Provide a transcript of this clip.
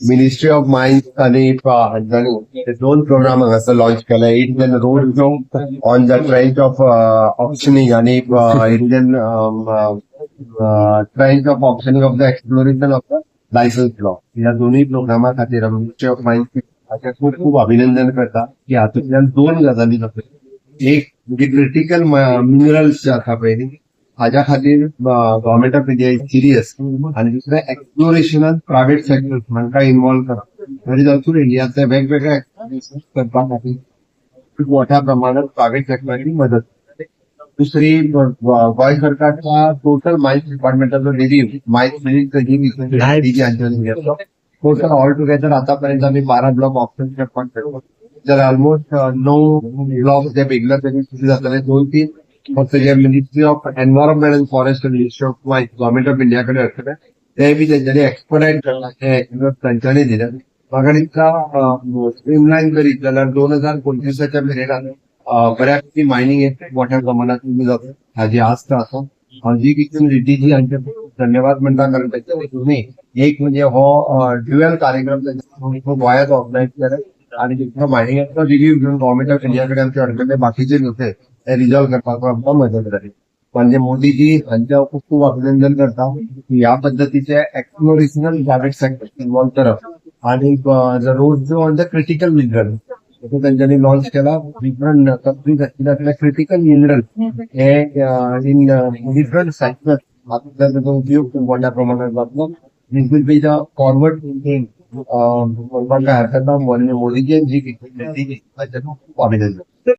Ministry of mines आणि हांच्यानी ते दोन प्रोग्राम हांगासर लॉन्च केले. It is road show on the trench of auctioning आणि it is trench of auctioning of the exploration of the licence block. ह्या दोन्ही प्रोग्रामा खातीर मिनिस्ट्री ऑफ मायन्स हाचे खूब खूब अभिनंदन करता की हातूंतल्यान दोन गजाली जाता. एक म्हणजे क्रिटिकल मिनरल्स जे आसा पळय न्ही, हाज्या खातीर Government of India is serious आणि दुसरें एक्सप्लोरेशनान प्रायव्हेट सेक्टर हांकां इन्वॉल्व करप. आनी तातूंत इंडियांतले वेगवेगळे एक्सप्लोरेशन करपा खातीर खूब मोठ्या प्रमाणात प्रायव्हेट सेक्टराची मदत. दुसरी, गोंय सरकारच्या टोटल मायन्स डिपार्टमेंटाचो रिव्ह्यू मायन्स मिनिस्टर हांच्यानी घेतलो. टोटल ऑल टुगेदर आतापर्यंत आमी 12 ब्लॉक ऑक्शन करपाक शकलो, जाल्यार ऑलमोस्ट 9 ब्लॉक जे बेगीन बेगीन सुरू जातले. दोन तीन फक्त जे Ministry of Environment and Forest and Ministry of Mines, Government of India कडेन आसतले, ते बी तेंच्यांनी एक्सपर्टायज करपाचें तांच्यांनी दिलें. म्हाका दिसता स्ट्रीमलायन करीत जाल्यार 2025च्या पिरियडान बऱ्यापैकी मायनिंग हे मोठ्या प्रमाणात सुरू जाता हाजी आस्त आसा. हांव जी किशन रेड्डीजी हांचे धन्यवाद म्हणटा, कारण ताच्या दोन्ही एक म्हणजे हो ड्युएल कार्यक्रम तांच्या गोंयांत ऑर्गनायज केले आणि दुसरो मायनिंगाचो रिव्ह्यू घेवन गव्हर्मेंट ऑफ इंडिया कडेन आमचे अडकले बाकीचे नुस्ते ते रिजॉल्व करपाक आमकां मदत जाली. म्हणजे मोदीजी हांचे हांव खूब खूब अभिनंदन करता की ह्या पद्दतीचे एक्सप्लोरेशनल प्रायव्हेट सेक्टर इन्वॉल्व करप आणि the road show on the critical mineral तांच्यांनी लॉन्च केला. डिफरंट कंट्रीज आशिल्ल्या क्रिटिकल मिनरल हे इन डिफरंट सेक्टर हातूंतल्यान ताचो उपयोग खूब व्हडल्या प्रमाणात जातलो. This will be the forward thinking म्हणपाक काय हरकत ना. मोदीजी जी किशन रेड्डी हांचें खूब अभिनंदन.